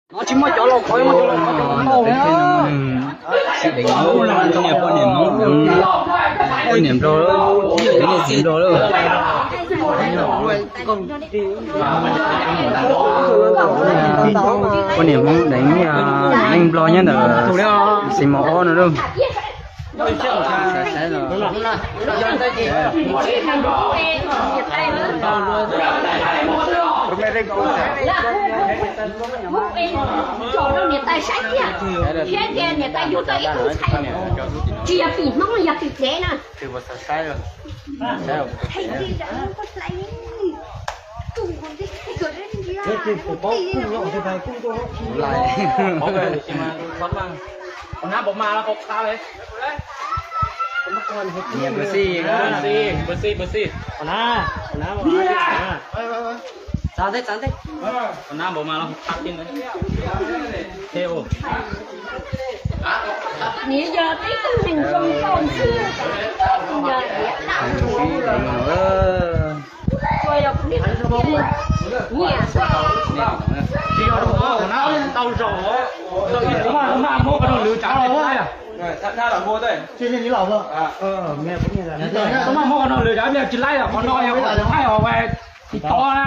Tsis muaj cov laus qhov, muaj cov laus qhov, cov laus qhov. Poj niam Hmoob, poj niam Nplog, poj niam txiv Nplog lawm. Poj niam Hmoob deev leej Nplog nyob ntawm xeev mos ob no lawm. Tsis yog tim Hmoob, yog tim dev na. Nws yog peb tug neeg zoo nkauj xwb, yog niam dab, tsuas yog kuv niam nyiam xwb. Tsis yog rau qhov qhov nab tau zaum, tau ib tug maj muab qhov no lwv tsav, tau maj muab qhov no lwv tsav, tsis laib os, qhov no yog qhov thaij os, tsis tau na.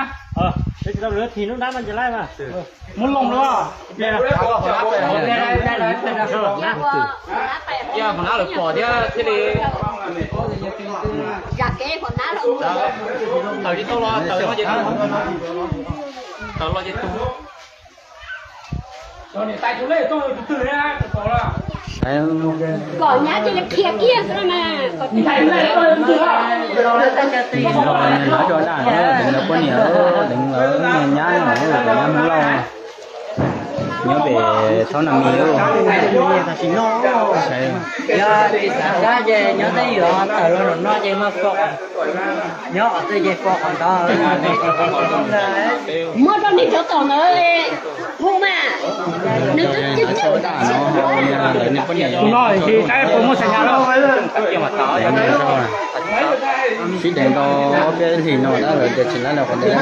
Muab loo lawm. Qhov nab lawv pom thiab thiaj li tawm tsis tau los, tawm los ces tug. Kom nyab cia li qhia kiag xwb na. Nws hais rau daj, deev lawv poj niam, deev lawv nyab, nyab Hmoob Lauj. Nyob pem thaub Nag Mis. Yog tsis xav sab ces nyob tej yuav tawm los no ces mas pom, nyob qhov twg ces pom qhov ntawd. Muab rau nej cov tom ntawd hu mas. Tus no tsis saib puas muaj xas nyas lawm. Sib deev tau ob peb hlis no tab lawv tias tsis laib los qhov ntawd.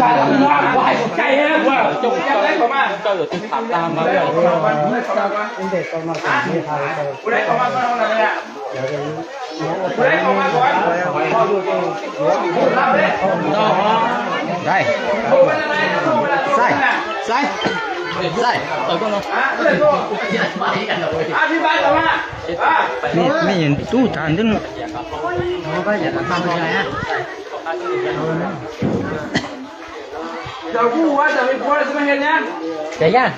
Xaib, xaib, xaib, xaib. Me nyuam tub tas nteb no. Cov yaj.